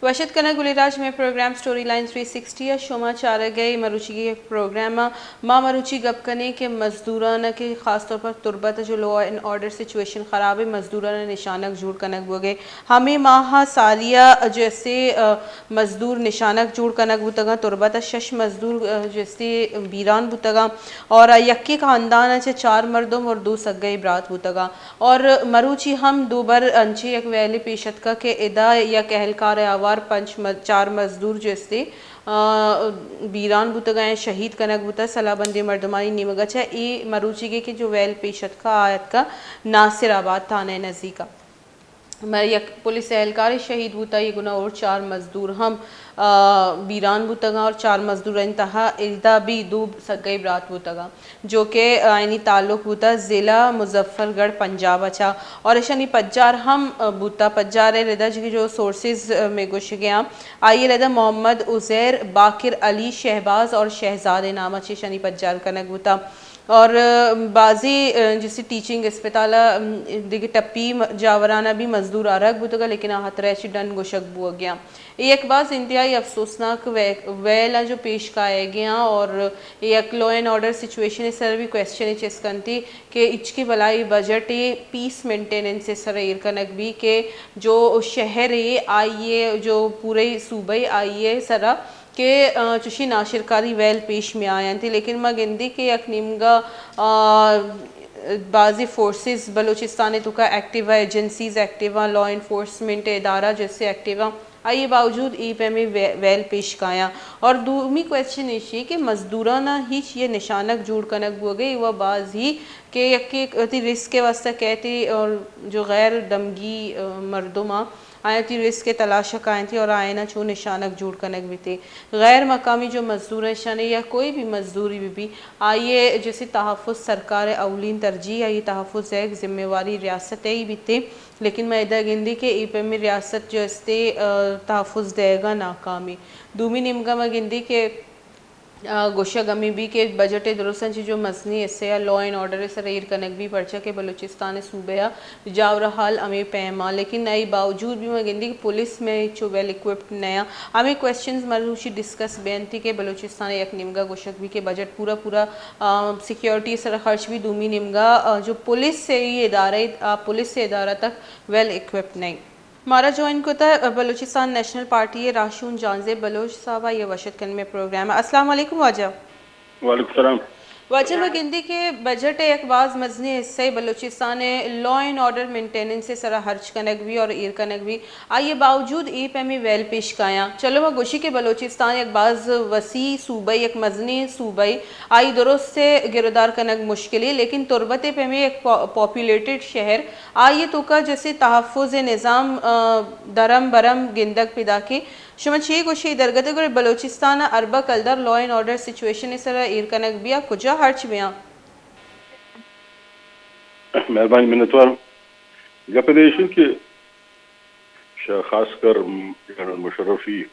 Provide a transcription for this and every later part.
پشت کنگ گلیں راج، مئے program story line three sixty ءَ شما چارگ ءَ۔ مروچی ءِ پروگرام ءَ ما مروچی گپ کنیں کہ مزدوراں کہ خاص طور پر تربت ءَ جو لا اینڈ آرڈر سچویشن خراب ءَ، مزدوراں نشانگ جوڑ کنگ بوگ ءَ۔ ہمے ماہ ءَ ساری ءَ جو استے، آ، مزدور نشانگ جوڑ کنگ بوتگاں۔ تربت ءَ شش مزدور، آ، جو استے بیران بوتگاں اور یکے خاندان ءَ چہ چار مردم اور دو سگئی برات بوتگاں۔ اور مروچی ہم دوبر انچیں یک ویلے پیش اتکگ کہ ادا یک اہلکار ءِ آوار پنچ مز-، چار مزدور جو استے، آ، بیران بوتگ ءُ شہید کنگ بوتگ۔ سلاہ بندیں مردمانی نیمگ ءَ چہ اے مروچیگیں کہ جو ویل پیش اتکگ، آ اتکگ ناصر آباد تھانہ ءِ نزیک ءَ۔ مئے یک پولیس اہلکارے شہید بوتگ، اے گنا اور چار مزدور ہم، آ، بیران بوتگاں اور چار مزدورانی تہا ادا بھی دو سگئی برات بوتگاں، جو کہ آیانی تعلق بوتگ ضلع مظفر گڑھ پنجاب ءَ چہ، اور اشانی پجار ہم، آ، بوتگ۔ پجار ءِ ردا جو سورسز، آ، مئے گوشگ ءَ آں، آئی ءِ ردا محمد عزیر، باقر علی، شہباز اور شہزاد ءِ نام ءَ چہ اشانی پجار کنگ بوتگ۔ اور، آ، بازیں، آ، جیسے ٹیچنگ اسپتال ءَ، ام، دگہ ٹپی م-، جاوراں ءَ بھی مزدور آرگ بوتگ، لیکن آ ہترہ چہ ڈن گوشگ بوگ ءَ آں۔ اے یک باز انتہائی افسوسناک وے-، ویل ءَ جو پیش کائگ ءَ آں اور اے یک لا اینڈ آرڈر سچویشن ءِ سر بھی کوئسچن چست کنتی کہ اچ کہ بلائی بجٹ ءَ پیس مینٹیننس ءِ سر ایر کنگ بی کہ جو شہر ءَ آئی ءِ جو پورے صوبہ ءَ آئی ءِ سر کہ، آ، چوشیں ناشرکاری ویل پیش می آینت، لیکن ما گندی کہ یک نیمگا، آ، بازی فورسز، بلوچستان ءِ توکا ایکٹیو ءَ، ایجنسیز ایکٹیو ءَ، لا انفورسمنٹ ادارہ جیسے ایکٹیو ءَ، آئی ءِ باوجود اے پیمیں وے-، ویل پیش کایاں۔ اور دومی کوئسچن ایشی کہ مزدوراں ءَ ہچ یہ نشانک جوڑ کنگ بوگے و باز ہی کہ یک ایک وتی رزق ءِ واسطہ کئیت اور جو غیر دمگی، آ، مردم آں، آیاں وتی رزق ءِ تلاش ءَ کاینت اور آیاں چون نشانک جوڑ کنگ بیت۔ غیر مقامی جو مزدور ایں، شانے یا کوئی بھی مزدوری بہ بی، آئی ءِ جیسے تحفظ سرکار ءِ اولین ترجیح، آئی ءِ تحفظ ءِ یک ذمہ واری ریاست ءِ ہی بیت، لیکن ما ادا گندی کہ اے پیمیں ریاست جو استے، آ، تحفظ دئیگ ءَ ناکامی۔ دومی نیمگا ما گندی کہ آ، گوشگ ہمے بی کہ بجٹ ءِ درستاں چہ جو مزنیں حصہ ءَ لا اینڈ آرڈر ءِ سر ءَ ایر کنگ بی، پرچا کہ بلوچستان ءِ صوبہ ءَ جاور حال ہمے پیم ءَ، لیکن آئی باوجود بھی ما گندی کہ پولیس مئے چو ویل اکوپڈ نہ آں۔ ہمے کوئسچنز مروچی ڈسکس بینتی کہ بلوچستان ءِ یک نیمگا گوشگ بی کہ بجٹ پورا پورا، آ، سیکیورٹی ءِ سر ءَ خرچ بی، دومی نیمگا، آ، جو پولیس ءِ ادارہ، آ، پولیس ءِ ادارہ تک ویل اکوپڈ نہ ایں۔ مارا جوائن کتہ بلوچستان نیشنل پارٹی ءِ راہشون جہانزیب بلوچ صاحب ءَ، یہ وش اتک کنت مئے پروگرام ءَ۔ السلام علیکم واجہ۔ وعلیکم السلام۔ واجہ، ما گندی کہ بجٹ ءِ یک باز مزنیں حصہ بلوچستان ءِ لا اینڈ آرڈر مینٹیننس ءِ سر ءَ خرچ کنگ بی اور ایر کنگ بی، آئی ءِ باوجود اے پیمیں ویل پیش کایاں۔ چلو، ما گوشی کہ بلوچستان یک باز وسیع صوبہ، یک مزنیں صوبہ، آئی درست ءَ گرودار کنگ مشکل ایں، لیکن تربت ءِ پیمیں یک پا-، پاپولیٹڈ شہر، آئی ءِ توکا جیسے تحفظ ءِ نظام، آ، درم برم گندگ پیداک ایں۔ شما چے گوشے درگت ءَ؟ گڑا بلوچستان ءَ اربع کلدار لا اینڈ آرڈر سچویشن ءِ سر ءَ ایر کنگ بیا، کجا خرچ بیاں؟ مہربانی، منتوار۔ گپ ایش ایں کہ شہ-، خاص کر جنرل مشرفی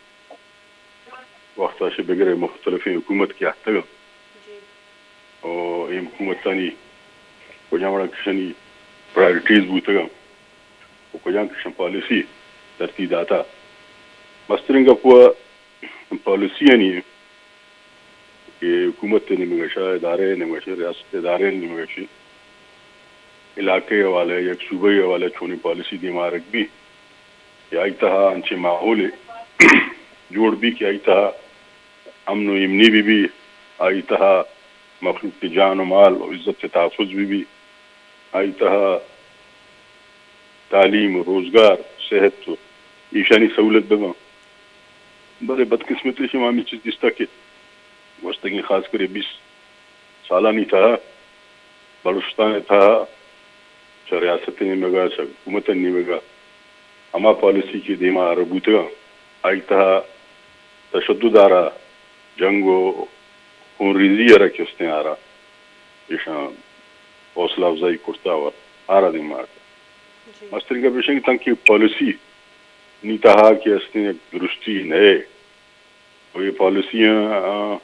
وقت ءَ چہ بگر مختلفیں حکومت کہ اتکگ انت، و اے حکومتانی کجام وڑا کشانی پرائرٹیز بوتگ انت و کجام کشان پالیسی ترتیب داتا۔ مستریں گپ و پالیسیانی کہ حکومت ءِ نیمگ ءَ شہ، ادارہ ءِ نیمگ ءَ شہ، ریاست ادارہ ءِ نیمگ ءَ شہ، علاقہ ءِ حوالہ ءَ، یک صوبہ ءِ حوالہ ءَ چونیں پالیسی دیما آرگ بی کہ آئی تہا انچیں ماحولے جوڑ بی کہ آئی تہا امن و ایمنی بہ بی، آئی تہا مخلوق ءِ جان و مال و عزت ءِ تحفظ بہ بی، آئی تہا تعلیم و روزگار، صحت و ایشانی سہولت بہ باں۔ بلے بدقسمتی ءَ شہ ما ہمے چیز دیستہ کہ گوستگیں خاص کر اے بیست سالانی تہا بلوچستان ءِ تہا چہ ریاست ءِ نیمگ ءَ، چہ حکومت ءِ نیمگ ءَ ہما پالیسی کہ دیما آرگ بوتگاں، آئی تہا تشدد آرا، جنگ و خونریزی آرا، کہ استیں آرا ایشاں حوصلہ افزائی کرتا و آرا دیما آرتا۔ جی۔ مستریں گپ ایش ایں کہ تنکہ پالیسی نی تہا کہ استیں یک درستی نئے، و اے پالیسیاں، آ،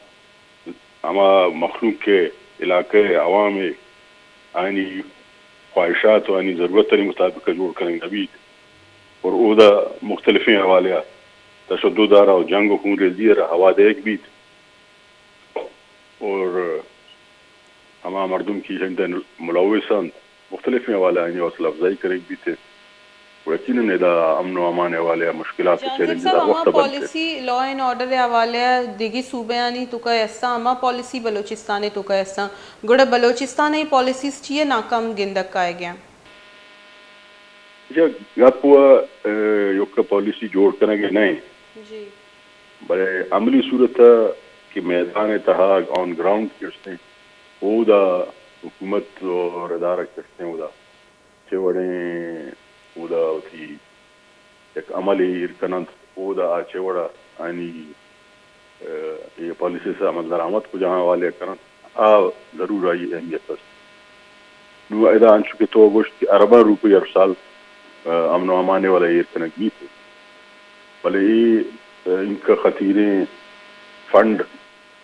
ہما مخلوق ءِ، علاقہ ءِ عوام ءِ آیانی خواہشات و آیانی ضرورتانی مطابق جوڑ کنگ نہ بیت اور اودا مختلفیں حوالے ءَ تشدد ءَ را و جنگ و خون ریزی ءَ را ہوا دئیگ بیت اور ہما مردم کہ ایشانی تہ ءَ ملوث انت، مختلفیں حوالہ آیانی حوصلہ افزائی کنگ بیت۔ و یقیناً ادا امن و امان ءِ حوالہ ءَ مشکلات و چیلنجز ہر وقت بنت۔ پالیسی لا اینڈ آرڈر ءِ حوالہ ءَ دگہ صوبہانی توکا استاں، ہما پالیسی بلوچستان ءِ توکا استاں، گڑا بلوچستان ءَ اے پالیسیز چیا ناکام گندگ کائیگ ءَ؟ یک گپ و، اے، یک پالیسی جوڑ کنگ ءَ نہ ایں۔ جی۔ بلے عملی صورت ءَ کہ میدان ءِ تہا آن گراؤنڈ کہ استیں، اودا حکومت اور ادارہ کہ استیں، اودا چہ وڑیں اودا وتی یک عملے ایر کن انت، اودا آ چہ وڑا آنی، اے، اے پالیسیز ءِ عمل درآمد کجا حوالہ ءَ کن انت، آ ضرور آئی اہمیت است۔ نوں ادا انچو کہ تو گوشت کہ ارباں روپی ہر سال، اے، امن و امان ءِ حوالہ ءَ ایر کنگ بیت، بلے اے، اے، انکہ خطیریں فنڈ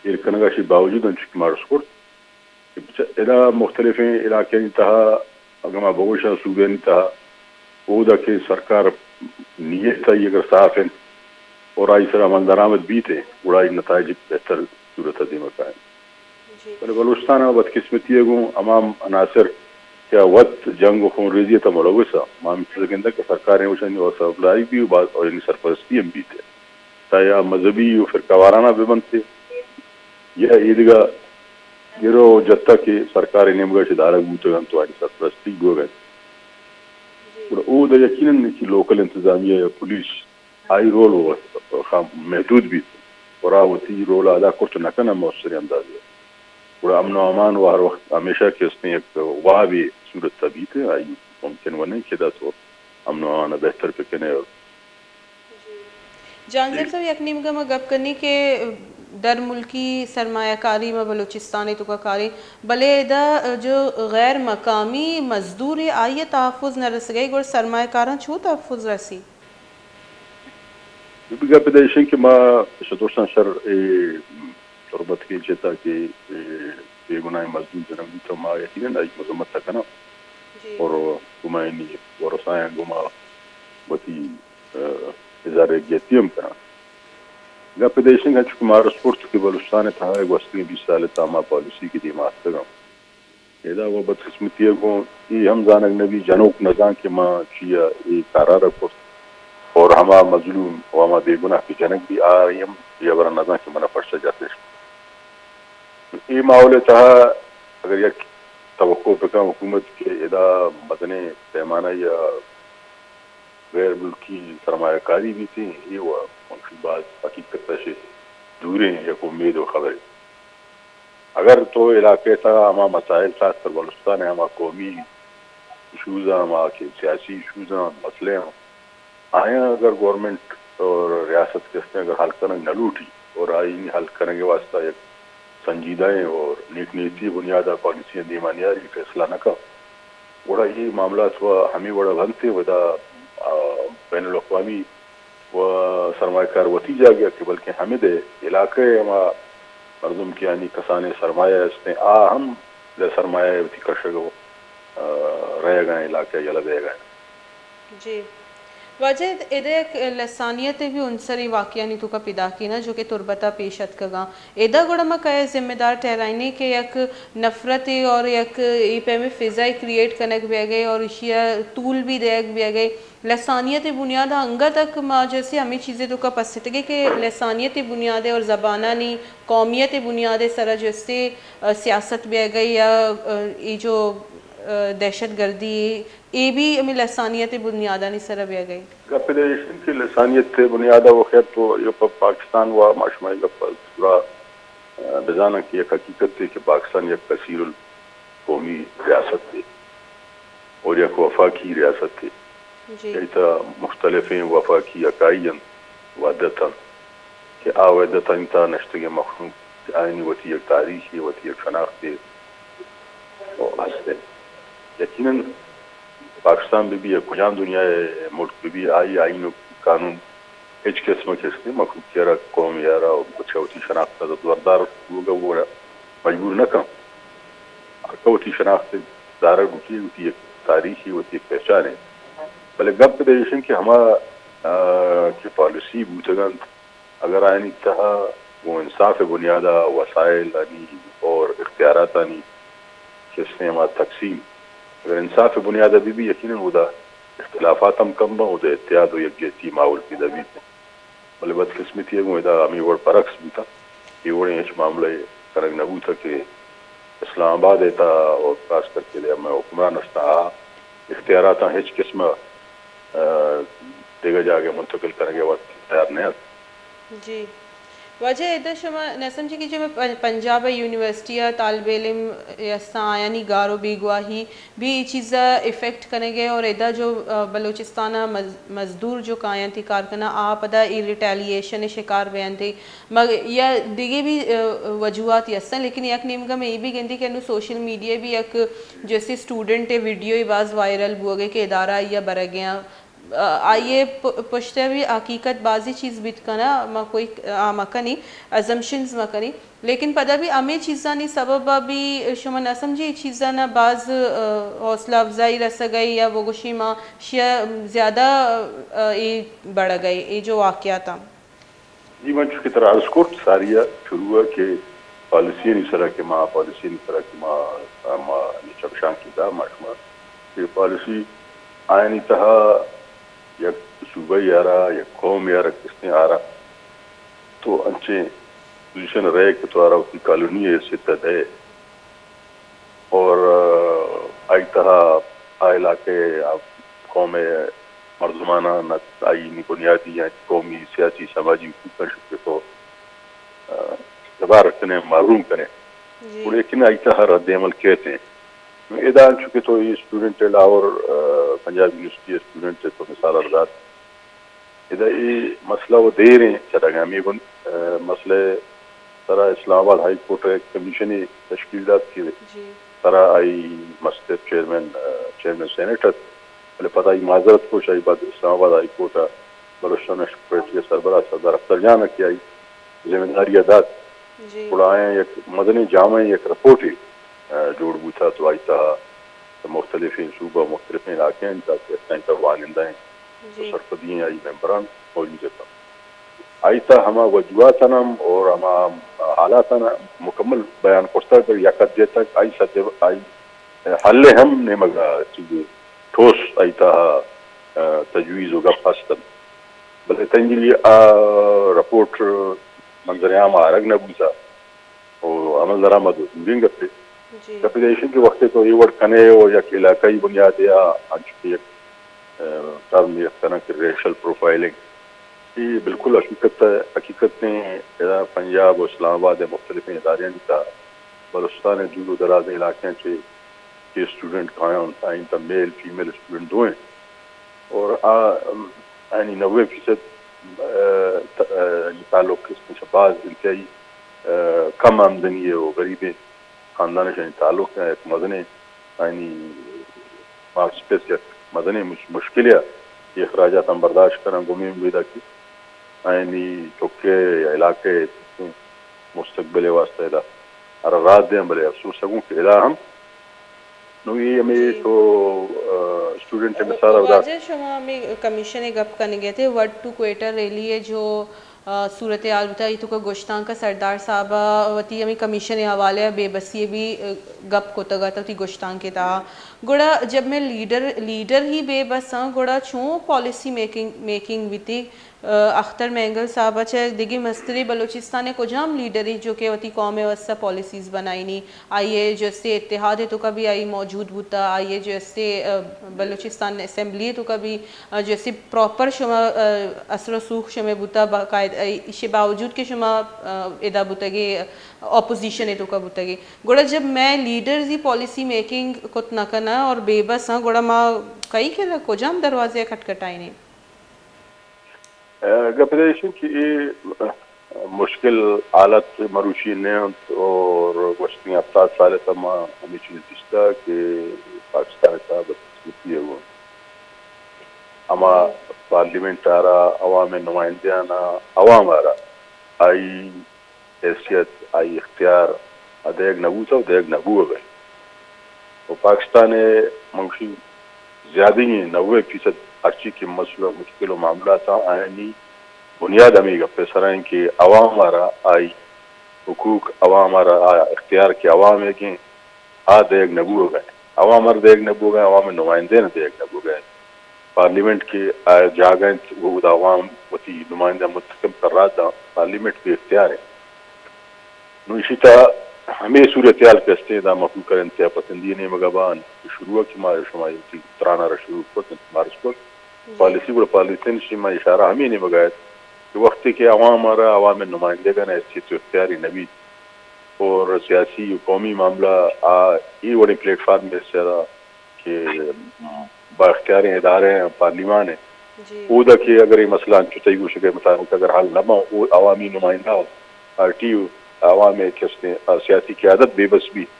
ایر کنگ ءَ، اشی باوجود انچو کہ ما عرض کرت، ادا مختلفیں علاقہانی تہا، اگاں ما بگوشاں صوبہانی تہا، اودا کہ سرکار نیت آئی اگر صاف انت اور آئی سرا عمل درآمد بیت، گڑا آئی نتائج بہتر صورت ءَ دیما کائنت۔ جی۔ بلے بلوچستان ءَ بدقسمتی ءَ گوں ہما عناصر کہ آ وت جنگ و خون ریزی ءِ تہ ءَ ملوث ءَ، ما ہمے چیز ءَ گندگ کہ سرکار ءَ اوشانی حوصلہ افزائی بی و باز، اور یعنی سرپرستی ہم بیت۔ تا یا مذہبی و فرقہ وارانہ بہ بنت، یا ایدگہ گرو و جتک کہ سرکار ءِ نیمگ ءَ چہ دارگ بوتگ انت و آنی سرپرستی بوگ ءَ انت۔ گڑا اودا یقیناً کہ لوکل انتظامیہ یا پولیس آئی رول و خام-، محدود بیت، گڑا وتی رول ءَ ادا کرت نہ کن ءَ مؤثریں اندازے ءَ۔ گڑا امن و امان و ہر وقت ہمیشہ کہ استیں یک وابے صورت ءَ بیت، آئی ممکن و نہیں کہ ادا تو امن و امان ءَ بہتر بکنے اور جان زیب صاحب، یک نیمگا ما گپ کنی کہ در ملکی سرمایہ کاری ما بلوچستان ءِ توکا کاریں، بلے ادا جو غیر مقامی مزدور ءِ آئی ءَ تحفظ نہ رسگ ءَ، گڑا سرمایہ کاراں چو تحفظ رسی؟ بی بی گپ ادا ایشیں کہ ما شہ درستاں شر اے تربت کہ جتا کہ اے بے گناہیں مزدور جنگ بوت، ما یقیناً آئی مذمت ءَ کناں۔ جی۔ اور گمائنی ورسایاں گما وتی، اے، اظہار یکجہتی ہم کناں۔ گپ ادا ایشیں کہ انچو کہ ما عرض کرت کہ بلوچستان ءِ تہا گوستگیں بیست سال ءِ تہا ہما پالیسی کہ دیما اتکگاں، ادا و بدقسمتی ءَ گوں اے ہم زانگ نہ بی، جنوک نہ زان کہ ما چیا اے کارا را کرت، اور ہما مظلوم و ہما بے گناہ کہ جنگ بی، آ ہم اے ہبرا نہ زان کہ منا پرچا جتش۔ اے ماحول ءِ تہا اگر یک توقع بکن حکومت کہ ادا مزنیں پیمانہ یا غیر ملکی سرمایہ کاری بیتیں، اے و منشی باز حقیقت ءَ شے دوریں یک امید و خبرے۔ اگر تو علاقہ ءِ تہا ہما مسائل، خاص کر بلوچستان ءِ ہما قومی ایشوز آں، ہما کہ سیاسی ایشوز آں، مسئلے آں، آیاں اگر گورنمنٹ اور ریاست کہ استیں اگر حل کنگ نہ لوٹی اور آئی حل کنگ ءِ واسطہ یک سنجیدہ ایں اور نیک نیتی ءِ بنیاد ءَ پالیسیاں دیما نیاری، فیصلہ نہ کن، گڑا اے معاملات و ہمے وڑا بنت و ادا، آ، بین الاقوامی و سرمایہ کار وتی جاگہ ءَ کہ بلکیں ہمد ءِ علاقہ ءِ ہما مردم کہ آنی کسانیں سرمایہ استیں، آ ہم لہ سرمایہ ءَ وتی کشگ و، آ، رہگ ءَ علاقہ ءَ یلہ دئیگ ءَ۔ جی۔ واجہ، ادا یک لسانیت ءِ بھی عنصرے واقعانی توکا پیداکیں نا، جو کہ تربت ءَ پیش اتکگاں۔ ادا گڑا ما کئے ذمہ دار ٹہرائینیں کہ یک نفرت ءِ اور یک اے پیمیں فضا ءِ کریئیٹ کنگ بیگ ءَ اور ایشی ءَ طول بھی دیگ بیگ ءَ۔ لسانیت ءِ بنیاد ءَ انگت تک ما جیسے ہمے چیزے توکا پسٹگے کہ لسانیت ءِ بنیاد ءَ اور زبانانی قومیت ءِ بنیاد ءِ سرا جیسے، آ، سیاست بیگ ءَ یا، آ، اے جو، آ، دہشت گردی اے بھی ہمے لسانیت ءِ بنیادانی سرا بیگ ءَ۔ گپ ادا ایش انت کہ لسانیت ءِ بنیاد ءَ و خیر تو اے پہ پاکستان و ما شما اے گپ ءَ پورا، آ، بزاناں کہ یک حقیقتے کہ پاکستان یک کثیر القومی ریاستے اور یک وفاقی ریاستے۔ جی۔ اے تہ مختلفیں وفاقی اکائی انت، وحدت انت کہ آ وحدتانی تہا نشتگیں مخلوق کہ آیانی وتی یک تاریخے، وتی یک شناختے و ہست انت۔ یقیناً پاکستان بہ بی یا کجام دنیا ءِ ملک بہ بی، آئی آئین و قانون ہچ قسم ءَ کسے مخلوق ءَ را، قوم ءَ را چہ وتی شناخت ءَ دزبردار بوگ ءَ مجبور نہ کن۔ ہر کہ وتی شناخت دارگ لوٹی، وتی یک تاریخے، وتی یک پہچانے۔ بلے گپ ادا ایش انت کہ ہما آ، کہ پالیسی بوتگ انت، اگر آیانی تہا گوں انصاف ءِ بنیاد ءَ وسائل آنی اور اختیارات آنی سسٹم ءِ تقسیم اگر انصاف ءِ بنیاد ءَ بہ بی، یقیناً اودا اختلافات ہم کم باں، اودا اتحاد و یکجہتی ماحول پیدا بیت۔ بلے بدقسمتی ءَ گوں ادا ہمے وڑ برعکس بوتگ۔ اے وڑیں ہچ معاملہ کنگ نہ بوتگ کہ اسلام آباد ءِ تہا اور خاص کر کہ مئے حکمران استاں آ اختیاراتاں ہچ قسم ءَ، آ، دگہ جاگہ منتقل کنگ ءِ واسطہ تیار نہ ات۔ جی۔ واجہ، ادا شما نہ سمجھی کہ جو مئے پن-، پنجاب ءِ یونیورسٹی ءِ طالب علم استاں، آیانی گار و بیگواہی بھی اے چیز ءَ افیکٹ کنگ ءَ اور ادا جو، آ، بلوچستان ءَ مز-، مزدور جو کاینت کار کناں، آ پدا اے ریٹیلیشن ءِ شکار بینت۔ مگ-، یا دگہ بھی، آ، وجوہات ہستاں، لیکن یک نیمگا مئے اے بھی گندی کہ انو سوشل میڈیا بھی یک جیسے اسٹوڈنٹ ءِ ویڈیو باز وائرل بوگ ءَ کہ ادارہ آئی ءَ برگ ءَ آں۔ آ، آئی ءِ پ-، پشت ءَ بھی حقیقت بازیں چیز بیت کناں، ما کوئی آ مہ کنیں، ازمپشنز مہ کنیں، لیکن پدا بھی ہمے چیزانی سبب ءَ بھی شما نہ سمجھی، اے چیزاں ءَ باز، آ، حوصلہ افزائی رسگ ءَ یا بگوشی ما شیا زیادہ، آ، اے بڑگ ءَ اے جو واقعات آں۔ جی، من چونکہ ترا عرض کرت ساری ءَ شروع ءَ کہ پالیسی آنی سرا کہ ما، پالیسی آنی سرا کہ ما، ما چپشانکی دا، ما شما کہ پالیسی آیانی تہا یک صوبہ یارا، یک قوم یارا، کسیں آرا تو انچیں پوزیشن رہے کہ تو آرا وتی کالونی ءِ حیثیت ءَ دے اور، آ، آئی تہا آ علاقے ءِ، آ قوم ءِ مردماناں نہ آئی نی بنیادی یا قومی، سیاسی، سماجی حقوق شکے تو، آ، تباہ کنے، محروم کنے۔ جی۔ گڑا یقیناً آئی تہا رد عمل کیت ہیں۔ ادا انچو کہ تو اے اسٹوڈنٹ ءِ لاہور، آ، پنجاب یونیورسٹی ءِ اسٹوڈنٹ ءِ تو مثال ءَ دات۔ ادا اے مسئلہ و دیر ہیں چلگ ءَ۔ ہمے گوں، آ، مسئلہ ءِ سرا اسلام آباد ہائی کورٹ ءَ یک کمیشنے تشکیل دات کہ جی۔ سرا آئی مستر چیئرمین، آ، چیئرمین سینیٹ ات، بلے پدا آئی معذرت گوش، آئی بعد اسلام آباد ہائی کورٹ ءَ بلوچستان اسٹوڈنٹ ءِ سربراہ سردار اختر جان ءَ کہ آئی ذمہ داری ءَ دات۔ جی۔ گڑا آیاں یک مزنیں جامعیں یک رپورٹے، آ، جوڑ بوتا تو آئی تہا مختلفیں صوبہ، مختلفیں علاقہانی تہا کہ استیں تہا وانندہ ہیں، جی۔ سرپدی ہیں، آئی ممبران موجود اتاں۔ آئی تہا ہما وجوہاتاں ہم اور ہما حالاتاں مکمل بیان کرتا، اگر یک حدے تک آئی سدے، آئی حل ہم نیمگا چیزے ٹھوس آئی تہا، آ، تجویز و گپ ہست انت۔ بلے تنگلی آ رپورٹ منظر عام آرگ نہ بوتا و عمل درآمد و دوریں گپے۔ جی۔ گپے ایش انت کہ وقتے تو اے وڑ کنے و یک علاقائی بنیادے آ انچو کہ یک، آ، ٹرم یک کناں کہ ریشل پروفائلنگ۔ اے بالکل حقیقت، حقیقت ہیں۔ ادا پنجاب و اسلام آباد ءِ مختلفیں ادارے انت، بلوچستان ءِ دور و دراز علاقے چے کہ اسٹوڈنٹ کایاں، آئی تہا میل فیمیل اسٹوڈنٹ دوئیں۔ اور آ، ام، یعنی نوے فیصد، آ، ت-، آ، تعلق اس میں باز انتہائی، آ، کم آمدنی ہے، وہ غریبیں خاندان سے تعلق ہے، ایک مزنیں، یعنی مارکس پیس یک مزنیں مش-، مشکل ہے، یہ اخراجات ہم برداشت کریں، گمیں امیدہ کی آیانی چکے یا علاقے مستقبل ءِ واسطہ ادا ہر راہ دیں، بلے افسوس اگوں کہ ادا ہم نو اے ہمے جی۔ تو، آ، اسٹوڈنٹ ءِ مثال ءَ ادا۔ واجہ شما ہمے کمیشن ءِ گپ کنگ ءَ تے، ورڈ ٹو کوئٹہ ریلی ءِ جو، آ، صورتحال بوتا، ای تو کہ گشتانک سردار صاحب ءَ وتی ہمے کمیشن ءِ حوالے ءَ بے بسی ءِ بھی، آ، گپ کتگ ات وتی گشتانک ءِ تہا۔ گڑا جب میں لیڈر، لیڈر ہی بے بس آں، گڑا چون پالیسی میکنگ، میکنگ بیتی؟ اختر مینگل صاحب ءَ چہ دگہ مستریں بلوچستان ءِ کجام لیڈرے جو کہ وتی قوم ءِ واستہ پالیسیز بنائینی، آئی ءِ جستے اتحاد ءِ توکا بھی آئی موجود بوتا، آئی ءِ جستے، آ، بلوچستان اسمبلی ءِ توکا بھی، آ، جستے پراپر شما، آ، اثر و سوخ شمے بوتا، باقاعدہ، آ، ایشی باوجود کہ شما، آ، ادا بوتگے، اپوزیشن ءِ توکا بوتگے۔ گڑا جب مئے لیڈرز ہی پالیسی میکنگ کت نہ کناں اور بے بس آں، گڑا ما کئی کرا کجام دروازے ءَ کھٹکھٹائینیں؟ گپ ایش انت کہ اے مشکل حالت مروچی نہ انت اور گوستگیں ہفتاد سال ءَ ما ہمے چیز دیستہ کہ پاکستان ءِ تہا بدقسمتی ءَ گوں ہما پارلیمنٹ ءَ را عوام ءِ نمائندہاں ءَ عوام ءَ را آئی حیثیت، آئی اختیار ءَ دئیگ نہ بوتہ و دئیگ نہ بوگ ءَ انت۔ و پاکستان ءِ من گوشی زیادگیں نوے فیصد ہرچی کہ مسئلہ، مشکل و معاملات آں، آیانی بنیاد ہمے گپ ء سرا انت کہ عوام ء را آئی حقوق، عوام ء را آ اختیار کہ عوام ء گیں، آ دئیگ نہ بوگ ء انت۔ عوام ء را دئیگ نہ بوگ ء انت، عوام ء نمائندہ ء را دئیگ نہ بوگ ء انت۔ پارلیمنٹ کہ آ جاگہ انت، وہ ادا عوام وتی نمائندہ منتخب کن رد داں، پارلیمنٹ بے اختیار انت۔ نوں ایشی تہا ہمے صورتحال کہ استیں، ادا مخلوق ء انتہا پسندی ء نیمگ ء باں، شروع ء کہ ما شما وتی تران ء را شروع کت انت، مارچ کت۔ پالیسی گڑا پالیسی نشی ما اشارہ ہمے نیمگ ء ات کہ وقتی کہ عوام ء را عوام ء نمائندگان ء حیثیت و اختیاری نہ بیت اور سیاسی و قومی معاملہ آ اے وڑیں پلیٹ فارم ء سرا کہ با اختیاریں ادارہ ہیں، پارلیمان ہے، اودا کہ اگر یہ مسئلہ انچو تئی گوشگ ء مطابق اگر حل نہ باں، او عوامی نمائندہ، پارٹی و عوام ء کس نے، آ، سیاسی قیادت بے بس بیت،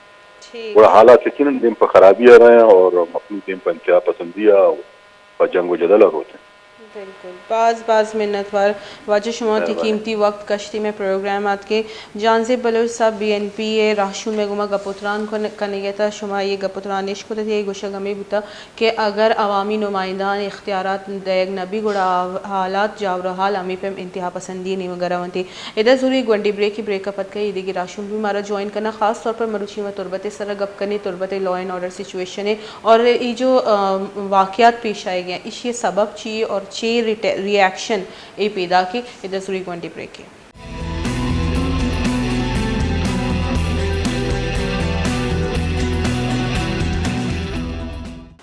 گڑا حالات یقیناً دیم پہ خرابی ء رہیں اور مخلوق دیم پہ انتہا پسندی ء پہ جنگ و جدل ء روت انت۔ بالکل، باز باز منتوار واجہ، شما وتی قیمتی وقت کشتی میں پروگرام آتکے۔ جہانزیب بلوچ صاحب بی این پی ء راہشون میں گوما گپ و تران کن-، کنگے تا، شما یہ گپ و تران اش کتت، یہ گوشگ ہمیں بوتا کہ اگر عوامی نمائندہان اختیارات دئیگ نہ بی گڑا آ-، حالات جاور حال ہمیں پیم انتہا پسندی نیمگ ء رونت۔ ادا زوری گونڈی بریک، بریک ء پد کئی دیگی راہشون بھی مارا جوائن کرنا، خاص طور پر مروچی ما تربت ء سر گپ کنی، تربت ء لا اینڈ آرڈر سچویشن ء اور ای جو، آ، واقعات پیش آئے گئے، ایشی سبب چی اور چی ریٹے-، ری ایکشن اے پیدا کی۔ ادا زوری گونڈی بریک ہے۔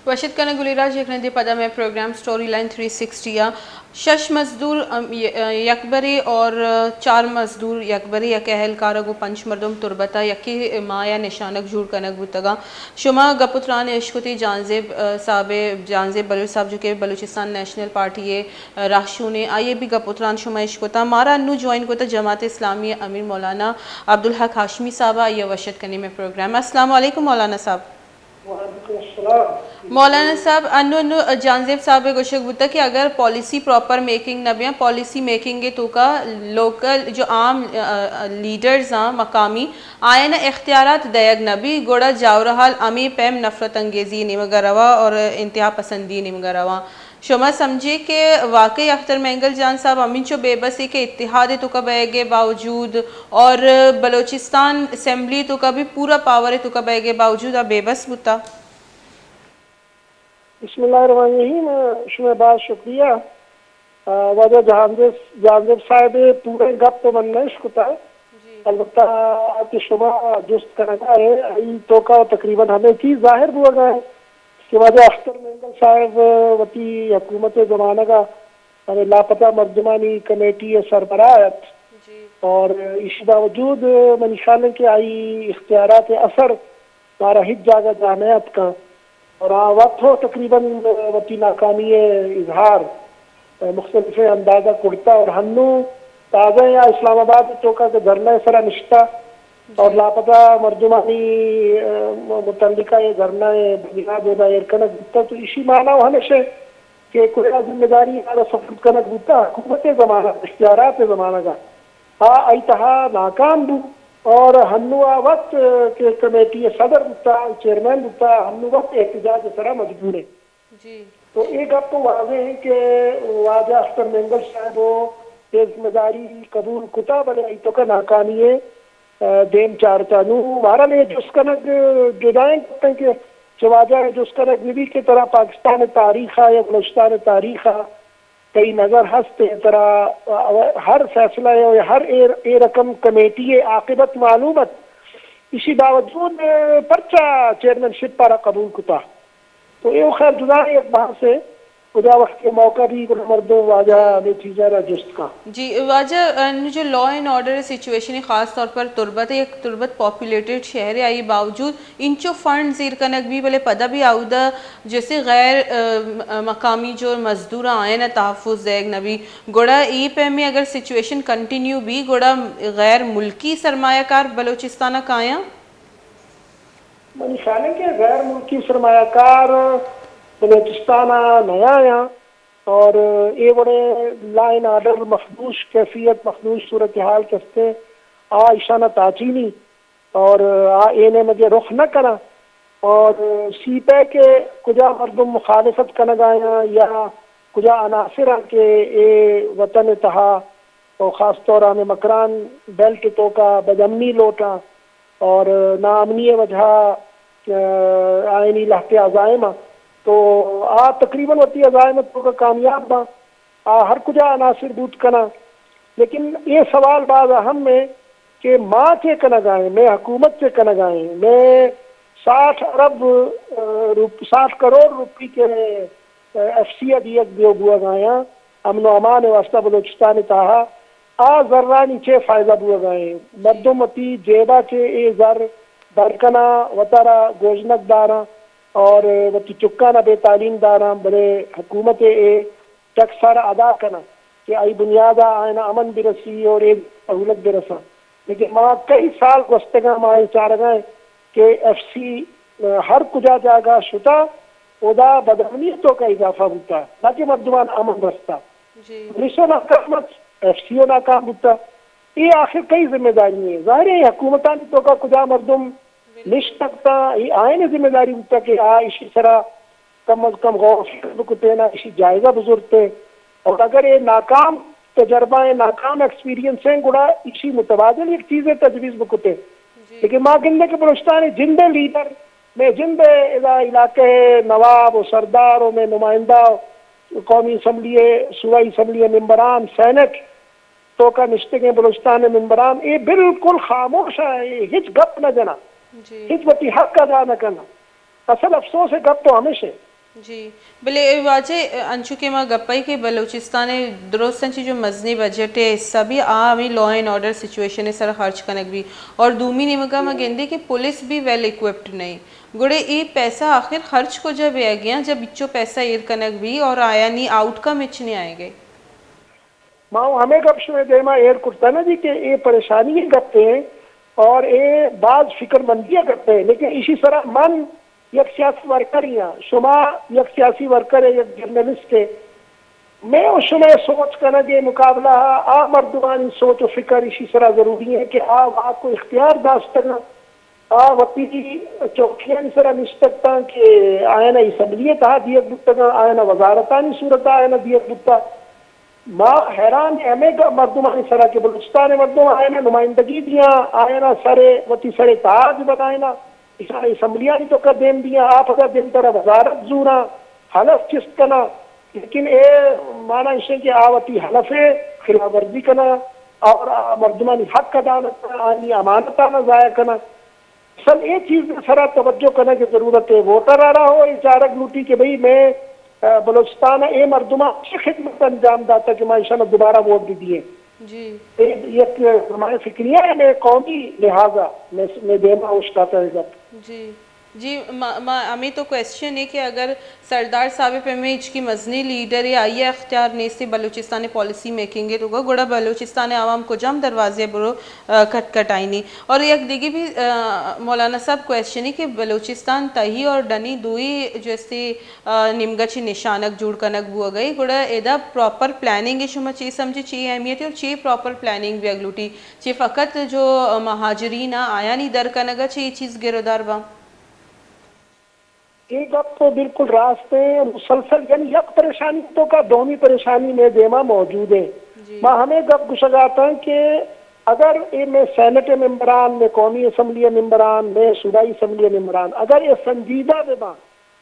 وشت کنگ گلی راج یک رندے پدا میں programme story line three sixty آ شش مزدور، ام، ی-، ا، یکبرے اور چار مزدور یکبرے، یک اہلکار گوں پنچ مردم تربت ء یکے ماہ ء نشانگ جوڑ کنگ بوتگاں۔ شما گپ و تران اشکتی جہانزیب، ا، صاحب، جہانزیب بلوچ صاحب جو کہ بلوچستان نیشنل پارٹی ء راہشون ء، آئی ء بھی گپ و تران شما اشکتا۔ مارا انو جوائن کتا جماعت اسلامی امیر مولانا عبدالحق ہاشمی صاحب، آئی ء وشت کنی میں پروگرام۔ السلام علیکم مولانا صاحب۔ وعلیکم السلام۔ مولانا صاحب، انو، انو جہانزیب صاحب ء گوشگ بوتگ کہ اگر پالیسی پراپر میکنگ نہ بیاں، پالیسی میکنگ ء توکا لوکل جو عام، ا، ا، لیڈرز آں مقامی، آیان اختیارات دئیگ نہ بی، گڑا جاورحال ہمے پیم نفرت انگیزی نیمگا روا اور انتہا پسندی نیمگا روا۔ شما سمجھے کہ واقعی اختر مینگل جان صاحب ہمینچو بے بس ہے کہ اتحاد توکا بئیگے باوجود اور بلوچستان اسمبلی توکا بھی پورا پاور توکا بئیگے باوجود آ بے بس بوتا؟ بسم اللہ الرحمن الرحیم۔ شما باز شکریہ۔ آ، واجہ جہانزیب، جہانزیب صاحب پورے گپ من نہ اشکتا۔ البتہ کہ شما جست کنگا ہے، ای توکا تقریباً ہمیں چیز ظاہر بوگا ہے۔ کہ واجہ اختر مینگل صاحب وتی حکومت زمانگا ہمیں لاپتہ مردمانی کمیٹی سربراہ ات اور ایشی باوجود منی خیال ہے کہ آئی اختیارات اثر مارا ہچ جاگہ جا نہ اتکا اور آ وت ہو تقریباً وتی ناکامی اظہار مختلف اندازہ کرتا اور ہنو تازہ یا اسلام آباد توکا کہ دھرنا سرا نشتا اور لاپتہ مردمانی، ا، متعلقہ یہ دھرنا ء بنیاد اودا ایر کنگ بوتا، تو ایشی معنی و ہمیش ہے کہ کجا ذمہ داری آرا سپرد کنگ بوتا، حکومت زمانہ، اختیارات زمانہ کا، آ ای تہا ناکام بو اور ہنو آ وقت کہ کمیٹی صدر بوتا، چیئرمین بوتا، ہنو وقت احتجاج سرا مجبور ہے۔ تو اے گپ واضح ہے کہ واجہ اختر مینگل صاحب و اے ذمہ داری قبول کتا، بلے ای توکا ناکامی ہے۔ ء دیم چارتا۔ نوں بہرحال اے جست کنگ جدائیں گپیں کہ چہ واجہ ء جست کنگ بہ بیت کہ ترا پاکستان ء تاریخ ء یا بلوچستان ء تاریخ ء تئی نظر ہست ء ترا ہر فیصلہ ء یا ہر اے، اے رقم کمیٹی ء عاقبت معلوم ات، ایشی باوجود پرچا چیئرمین شپ ء را قبول کتا؟ تو اے خیر جدائیں یک بحث ء۔ کجا وقت کہ موقع بی گڑا مردم واجہ ہمے چیزاں را جست کن۔ جی واجہ، انو جو لا اینڈ آرڈر سچویشن ہے، خاص طور پر تربت ہے، یک تربت پاپولیٹڈ شہر ہے، آئی باوجود انچو فنڈ زیر کنگ بی، بلے پدا بھی آودا جیسے غیر، ا، م-، مقامی جو مزدور آئین تحفظ دیگ نہ بی، گڑا ای پیمیں اگر سچویشن کنٹینیو بی، گڑا غیر ملکی سرمایہ کار بلوچستان کایاں؟ منی خیال ہے کہ غیر ملکی سرمایہ کار بلوچستان ء نیایاں اور اے وڑیں لا اینڈ آرڈر مخدوش کیفیت، مخدوش صورتحال کہ استیں، آ ایشان ء تاچینی اور آ اے نیمگے رخ نہ کناں اور سی پیک ء کجا مردم مخالفت کنگ آیاں یا کجا عناصر آں کہ اے وطن ءِ تہا اور خاص طور ءَ ہمے مکران بیلٹ ءِ توکا بدامنی لوٹاں اور ناامنی ءِ وجہ ءَ، آ، آیانی لہتے عزائم آں، تو آ تقریباً وتی عزائم ءِ توکا کامیاب باں۔ آ ہر کجا عناصر بوت کناں، لیکن اے سوال باز اہم ایں کہ ما چے کنگا ایں، مئے حکومت چے کنگا ایں، مئے ساٹھ ارب، آ، روپ-، ساٹھ کروڑ روپی کہ ایف سی ءَ دیگ دیو بوگا یاں، امن و امان ءِ واستہ بلوچستان ءِ تہا آ زرانی چے فائدہ بوگا ایں؟ مردم وتی جیبا چے اے زر بر کناں، وتارا گوژنگ داراں اور وتی چکانا بے تعلیم داراں، بلے حکومت ءَ اے ٹیکس ءَ را ادا کناں کہ آئی بنیادا آیانا امن برسی اور اے سہولت برساں۔ لیکن ما کئی سال گوستگاں، ما اے چارگا ایں کہ ایف سی، آ، ہر کجا جاگہ شتا، اودا بدامنی ءِ توکا اضافہ بوتا، نہ کہ مردمان امن رستا۔ جی۔ پولیس و ناکام ات، ایف سی و ناکام بوتا۔ اے آخر کئی ذمہ داری ایں؟ ظاہر ایں، حکومتانی توکا کجا مردم نشتگتا، اے آیانی ذمہ داری بوتا کہ آ ایشی سرا کم از کم غور و فکر بکتیں، ایشی جائزہ بزرتیں۔ اور اگر اے ناکام تجربہ ایں، ناکام ایکسپیرینس ایں، گڑا ایشی متبادل یک چیزے تجویز بکتیں۔ جی۔ لیکن ما گندیں کہ بلوچستان ءِ جندے لیڈر، مئے جندے ادا علاقہ ءِ نواب و سردار و مئے نمائندہ، قومی اسمبلی ءِ، صوبائی اسمبلی ءِ ممبران، سینٹ توکا نشتگیں بلوچستان ءِ ممبران، اے بالکل خاموش ایں، اے ہچ گپ نہ جناں، جی۔ ہچ وتی حق ادا نہ کناں۔ اصل افسوس ءِ گپ تو ہمیش ایں۔ جی، بلے اے واجہ، انچو کہ ما گپ ءَ کہ بلوچستان ءِ درستاں چہ جو مزنیں بجٹ ءِ حصہ بی، آ ہمیں لا اینڈ آرڈر سچویشن ءِ سرا خرچ کنگ بی، اور دومی نیمگا ما گندیں کہ پولیس بھی ویل اکوپڈ نہیں۔ گڑے اے پیسہ آخر خرچ کجا بیگی آں، جب اچو پیسہ ایر کنگ بی اور آیانی آؤٹ کم ہچ نہیں آئے گئے؟ ما ہمے گپ شمئے دیما ایر کرتا نا جی کہ اے پریشانی ءِ گپ ایں اور اے باز فکر مندی ءِ گپ ایں، لیکن ایشی سرا من یک سیاسی ورکرے آں، شما یک سیاسی ورکر ئے، یک جرنلسٹ ئے، مئے و شمئے سوچ کنگ ءِ مقابلہ ءَ آ مردمانی سوچ و فکر ایشی سرا ضروری ایں کہ آ واک و اختیار داشتگ آں۔ آ وتی چوکیانی سرا نشتگ اتاں کہ آیانا اسمبلی ءِ تہا دیگ بوتگ آں، آیانا وزارتانی صورت ءَ آیانا دیگ بوتگ۔ ما حیران ایں ہمے گ-، مردمانی سرا کہ بلوچستان ءِ مردم آیانا نمائندگی دیاں، آیانا سر ءِ، وتی سر ءِ تاج بنائیناں، ایشانا اسمبلیانی توکا دیم دیاں، آ پدا دیمترا وزارت زوراں، حلف چست کناں، لیکن اے مانا ایش ایں کہ آ وتی حلف ءِ خلاف ورزی کناں اور آ مردمانی حق ادا نہ کناں، آیانی امانتانا ضائع کناں۔ اصل اے چیز ءِ سرا توجہ کنگ ءِ ضرورت ایں۔ ووٹر ءَ را ہو اے چارگ لوٹی کہ بھئی مئے، آ، بلوچستان ءِ اے مردماں چی خدمت انجام داتا کہ ما ایشانا دوبارہ ووٹ بدییں۔ جی۔ اے یک ہمارے فکریہ ایں، مئے قومی لحاظ ءَ مئے، مئے دیما اوشتاتا اے گپ۔ جی۔ جی، ما، ما، ہمیں تو کوئسچن ایں کہ اگر سردار صاحب ءِ پیمیں ہچکی مزنیں لیڈر ایں، آئی ءَ اختیار نیست ایں بلوچستان ءِ پالیسی میکنگ ءِ توکا، گڑا بلوچستان ءِ عوام کجام دروازے ءَ برو، آ، کٹ کٹائینی؟ اور یک دگہ بھی، آ، مولانا صاحب کوئسچن ایں کہ بلوچستان تہی اور ڈنی دوئی جو استی، آ، نیمگا چی نشانگ جوڑ کنگ بوگئی، گڑا ادا پراپر پلاننگ ءِ شما چی سمجھے، چی اہمیت ایں اور چی پراپر پلاننگ بیگ لوٹی، چی فقط جو مہاجرین آں آیانی در کنگا چی اے چیز گرودار باں؟ اے گپ بالکل راست ایں، مسلسل یعنی یک پریشانی توکا دومی پریشانی مئے دیما موجود ایں۔ جی۔ ما ہمے گپ گشگا اتاں کہ اگر اے مئے سینٹ ءِ ممبران، مئے قومی اسمبلی ءِ ممبران، مئے صوبائی اسمبلی ءِ ممبران اگر اے سنجیدہ بہ باں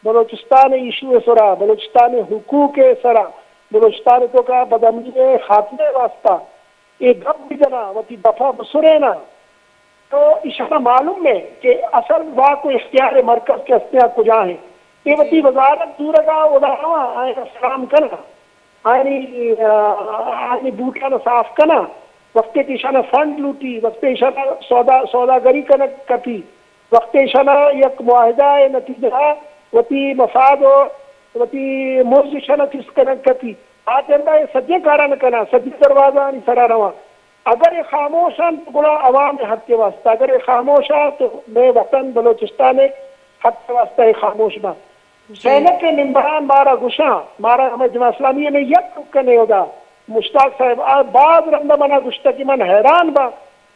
بلوچستان ءِ ایشو ءِ سرا، بلوچستان ءِ حقوق ءِ سرا، بلوچستان ءِ توکا بدامنی ءِ خاتمہ ءِ واستہ اے گپ بجناں، وتی دفا بسریناں، تو ایشانا معلوم ایں کہ اصل واک و اختیار مرکز کہ ہستیں آ کجا ایں۔ اے وتی وزارت زورگا اودا رواں، آیانا سلام کناں، آیانی، آ، آیانی بوٹانا صاف کناں، وقتے کہ ایشانا فنڈ لوٹی، وقتے ایشانا سودا، سوداگری کنگ کپی، وقتے ایشانا یک معاہدہ ءِ نتیجہ وتی مفاد و وتی مز ایشانا چست کنگ کپی، آ ٹائما اے سجیں کارانا کناں، سجیں دروازہانی سرا رواں۔ اگر اے خاموش انت گڑا عوام ءِ حق ءِ واستہ، اگر اے خاموش انت تو مئے وطن بلوچستان ءِ حق ءِ واستہ اے خاموش باں۔ جی۔ سینٹ ءِ ممبران مارا گشاں، مارا ہمے جماعت اسلامی ءِ مئے یک رکن ءِ اودا مشتاق صاحب آ باز رندا منا گشتہ کہ من حیران باں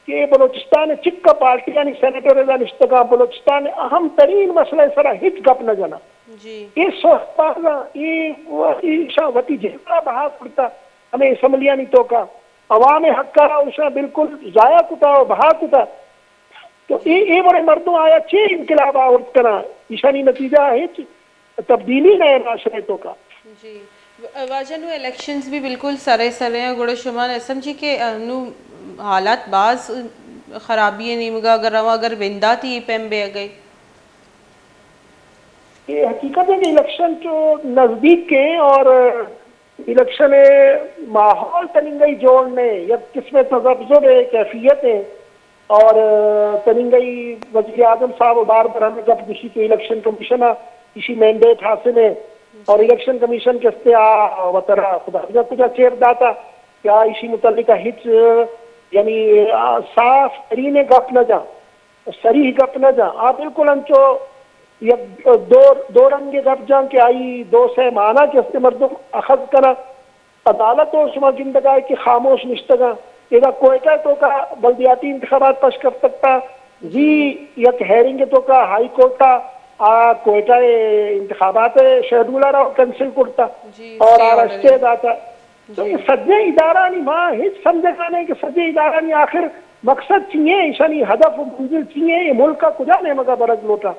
کہ اے بلوچستان ءِ چکا پارٹیانی سینیٹر ادا نشتگاں، بلوچستان ءِ اہم ترین مسئلہ ءِ سرا ہچ گپ نہ جناں۔ جی۔ اے سوچ بازاں، اے، اے ایشاں وتی جند ءَ بہا کرتا، ہمے اسمبلیانی توکا عوام ءِ حق ءَ ایشاں بالکل ضائع کتا و بہا کتا۔ تو اے، اے وڑیں مردم آیا چے انقلاب آورت کناں؟ ایشانی نتیجہ ہچ تبدیلی نہ ایں معاشرہ ءِ توکا۔ جی۔ و-، واجہ نوں الیکشنز بھی بالکل سرے سرے ایں، گڑا شما نہ سمجھی کہ، آ، نوں حالات باز خرابی ءِ نیمگا اگر رواں، اگر بنداتی اے پیم بیگ ءَ؟ اے حقیقت ہے کہ الیکشن تو نزدیک ہیں اور الیکشن ءِ ماحول تننگئی جوڑ نہ ایں، یک قسم تذبذب ءِ کیفیت ایں اور تننگئی وزیر اعظم صاحب بار بار ہمے گپ گوشی کہ الیکشن کمیشن ءَ ایشی مینڈیٹ حاصل ایں اور الیکشن کمیشن کہ استے آ وترا خدا بزاں کجا چیر داتا کہ آ ایشی متعلق ہچ، یعنی، آ، صاف ترین گپ نہ جاں۔ صریح گپ نہ جاں، آ بالکل انچو یک دو، دو رنگیں گپ جاں کہ آئی دو سئے مانا کہ استے مردم اخذ کناں۔ عدالت ءَ شما گندگا ئے کہ خاموش نشتگاں۔ ادا کوئٹہ ءِ توکا بلدیاتی انتخابات پش کپتگ تا، زی یک ہیئرنگ ءِ توکا ہائی کورٹ ءَ آ کوئٹہ ءِ انتخابات ءِ شیڈول ءَ را کینسل کرتا جی، اور اسٹے آ را آرڈر اسٹے داتا۔ تو اے سجیں ادارہانی ما ہچ سمجھگا نہ ایں کہ سجیں ادارہانی آخر مقصد چی ایں، ایشانی ہدف و منزل چی ایں، اے ملک ءَ کجا نیمگا برگ لوٹاں؟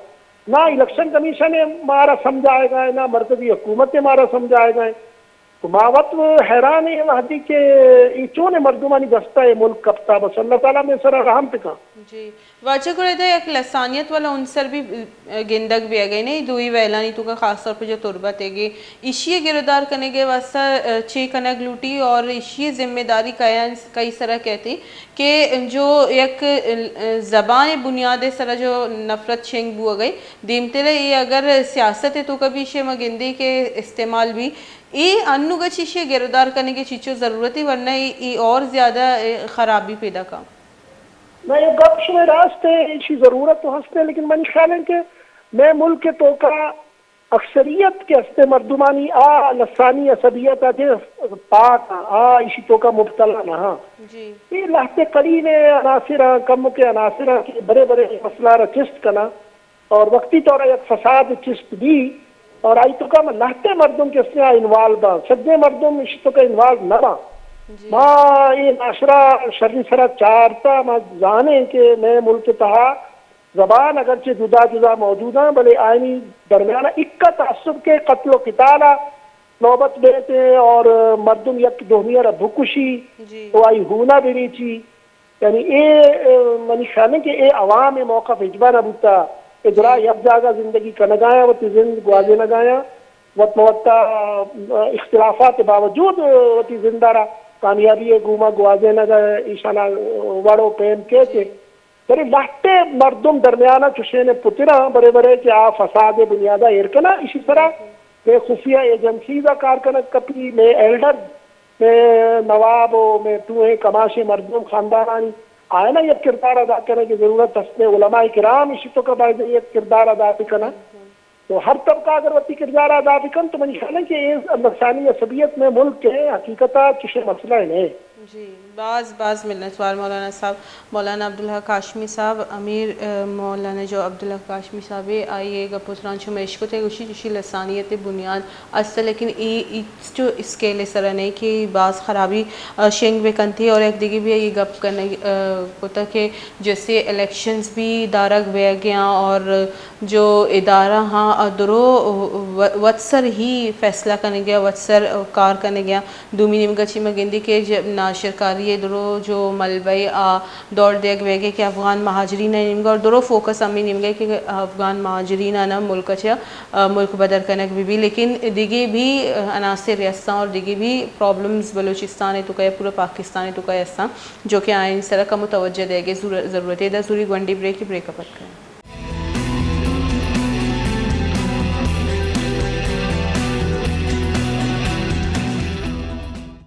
نہ الیکشن کمیشن ءَ مارا سمجھائیگا ایں، نہ مرکزی حکومت ءَ مارا سمجھائیگا ایں۔ تو ما وت حیران ایں وہدی کہ اے چونیں مردمانی دستا اے ملک کپتا، بس اللہ تعالیٰ مئے سرا رحم بکاں۔ جی۔ واجہ گڑا ادا یک لسانیت والا عنصر بھی، ا، گندگ بیگ ءَ نہ ایں، دوئی ویلانی توکا خاص طور پر جو تربت ئیگ ایں، ایشی ءِ گرودار کنگ ءِ واستہ، ا، چے کنگ لوٹی اور ایشی ءِ ذمہ داری کئے، کئی سرا کئیت کہ جو یک، ا، زبان ءِ بنیاد ءِ سرا جو نفرت شنگ بوگ ءَ ایں، دیمتر ءَ اے اگر سیاست ءِ توکا بھی ایشی ءَ ما گندیں کہ استعمال بھی، اے انوگا چہ ایشی ءِ گرودار کنگ ءِ چیچو ضرورت ایں، ورنہ اے، اے اور زیادہ، ا، خرابی پیدا کاں۔ نہ، اے گپ شمئے راست ایں، ایشی ضرورت تو ہست ایں، لیکن منی خیال ایں کہ مئے ملک ءِ توکا اکثریت کہ ہست ایں مردمانی آ لسانی عصبیت ءَ چہ پاک آں، آ ایشی توکا مبتلا نہ آں۔ جی۔ اے لہتے قلیلیں عناصر آں، کمکیں عناصر آں کہ برے برے اے مسئلہ ءَ را چست کناں۔ اور وقتی طور ءَ یک فساد چست بی اور آئی توکا ما لہتے مردم کہ استے آ انوالو باں، سجیں مردم ایشی توکا انوالو نہ باں۔ جی۔ ما اے معاشرہ شری سرا چارتا، ما زانیں کہ مئے ملک ءِ تہا زبان اگرچہ جدا جدا موجود آں، بلے آیانی درمیان ءَ اکا تعصب کہ قتل و قتال ءَ نوبت بیت اور مردم یک دومی ءَ را بکشی جی۔ و آئی ہون ءَ بریچی۔ یعنی اے، اے منی خیال ایں کہ اے عوام ءِ موقف ہچبر نہ بوتا۔ اے درا جی۔ یک جاگہ زندگی کنگایاں، وتی زند جی۔ گوازینگایاں، وت مہ وتا اختلافات ءِ باوجود وتی زند ءَ را کامیابی ءِ گوما گوازینگ ءَ ایشانا وڑ و پیم کیت۔ جی۔ بلے لہتے مردم درمیان ءَ چشیں پتراں برے برے کہ آ فساد ءِ بنیاد ءَ ایر کناں، ایشی سرا مئے خفیہ ایجنسیز ءَ کار کنگ کپی، مئے ایلڈرز، مئے نواب و مئے ٹوہیں کماشیں مردم خاندانانی آیانا یک کردار ادا کنگ ءِ ضرورت است، مئے علماء کرام ایشی توکا باید یک کردار ادا بکناں۔ تو ہر طبقہ اگر وتی کردار ادا بکن تو منی خیال ایں کہ اے لسانی عصبیت مئے ملک ءِ حقیقت ءَ چشیں مسئلہ نہ ایں۔ جی، باز، باز منتوار مولانا صاحب۔ مولانا عبدالحق ہاشمی صاحب، امیر، ا، مولانا جو عبدالحق ہاشمی صاحب ءِ آئی ءِ گپ و تران چو مئے اشکت ءَ گوشی، چوشی لسانیت ءِ بنیاد است، لیکن اے ہچ اسکیل ءِ سرا نہ ایں کہ باز خرابی، ا، شنگ بکنت اور یک دگہ بھی آئی گپ کنگ، ا، کتا کہ جیسے الیکشنز بھی دارگ بیگ ءَ آں اور جو ادارہ آں، ا، درو و-، وتسر ہی فیصلہ کنگ ءَ، وتسر کار کنگ ءَ۔ دومی نیمگا چی ما گندی کہ ج-، ناشرکاری ءِ درو جو ملبہ ءَ آ دور دیگ بیگ ءَ کہ افغان مہاجرین ءِ نیمگا اور درو فوکس ہمے نیمگا کہ افغان مہاجرین ءَ نا ملک ءَ چہ، ا، ملک بدر کنگ بہ بی، لیکن دگہ بھی، ا، عناصر ہستاں اور دگہ بھی پرابلمز بلوچستان ءِ توکا یا پورا پاکستان ءِ توکا ہستاں، جو کہ آیانی سرا کمو توجہ دیگ ءِ ضرور-، ضرورت ایں۔ ادا زوری گونڈیں بریکے، بریک ءَ پد کائیں۔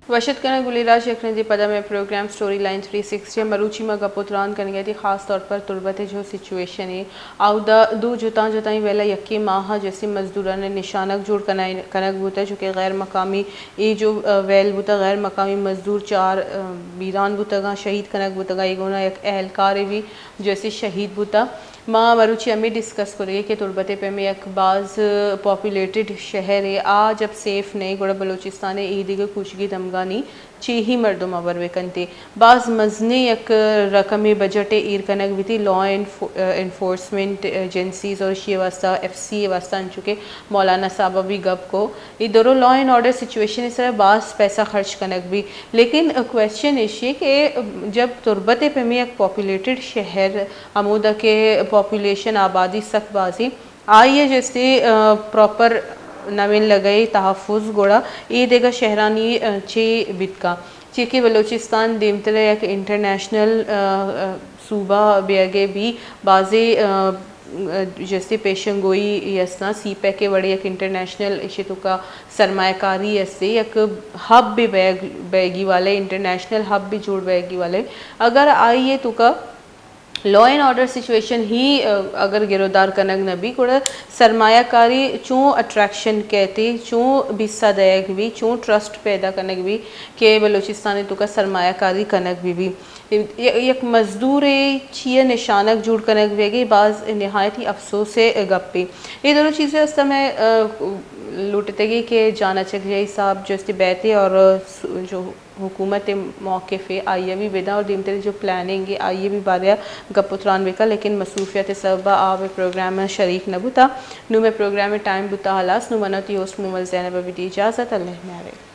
وش اتک کناں گلیں راج، یک رندے پدا مئے program story line three sixty ءَ مروچی ما گپ و تران کنگ ءَ ایں خاص طور پر تربت ءِ جو سچویشن ایں، اودا دو جتاں جتائیں ویل ءَ یکیں ماہ ءَ جیسے مزدوران ءِ نشانگ جوڑ کنائ-، کنگ بوتگ، چونکہ غیر مقامی اے جو، ا، ویل بوتگ، غیر مقامی مزدور چار، ا، بیران بوتگاں، شہید کنگ بوتگاں، اے گونا یک اہلکارے بھی جیسے شہید بوتگ۔ ما مروچی ہمے ڈسکس کرگے کہ تربت ءِ پیمیں یک باز پاپولیٹڈ شہرے، آ جب سیف نئے گڑا بلوچستان ءِ اے دگہ کوچگی دمگانی چی ہی مردم ہبر بکنتے۔ باز مزنیں یک رقمے بجٹ ءِ ایر کنگ بیتی لا انفو-، انفورسمنٹ ایجنسیز اور اشی واسطہ، ایف سی ءِ واسطہ، انچو کہ مولانا صاحب ءَ بھی گپ کو، اے درو لا اینڈ آرڈر سچویشن ءِ سرا باز پیسہ خرچ کنگ بی، لیکن کویسچن ایشی کہ جب تربت ءِ پیمیں یک پاپولیٹڈ شہر، ہمودا کہ پاپولیشن، آبادی سک بازیں، آئی ءَ جستے، آ، پراپر نہ ملگئے تحفظ، گڑا اے دگہ شہرانی، آ، چے بیتکا؟ چی کہ بلوچستان دیمتر ءَ یک انٹرنیشنل، آ، آ، صوبہ بیگے بی، بازیں، آ، جستے پیشن گوئی استاں، سی پیک ءِ وڑیں یک انٹرنیشنل ایشی توکا سرمایہ کاری استے، یک ہب بھی بیگ-، بیگی والے، انٹرنیشنل ہب بھی جوڑ بیگی والے۔ اگر آئی ءِ توکا لا اینڈ آرڈر سچویشن ہی، آ، اگر گرودار کنگ نہ بی، گڑا سرمایہ کاری چون اٹریکشن کئیت، چون بیسہ دئیگ بی، چون ٹرسٹ پیدا کنگ بی کہ بلوچستان ءِ توکا سرمایہ کاری کنگ بہ بی۔ ی-، یک مزدورے چی ءِ نشانگ جوڑ کنگ بیگے، باز نہایت ہی افسوس ءِ گپے۔ اے دونوں چیزیں است میں، آ، لوٹتگی کہ جان اچک جئی صاحب جو استی بیتے اور س-، جو حکومت ءِ موقف ءَ آئی ءَ بھی بداں اور دیمتر جو پلاننگ ءِ آئی ءَ بھی بارے ءَ گپ و تران بکا، لیکن مصروفیت ءِ سبب ءَ آ مئے پروگرام ءَ شریک نہ بوتا۔ نوں مئے پروگرام ءِ ٹائم بوتا ہلاس، نوں من وتی ہوسٹ محمد زینب ءَ بدی اجازت، اللہ میارے۔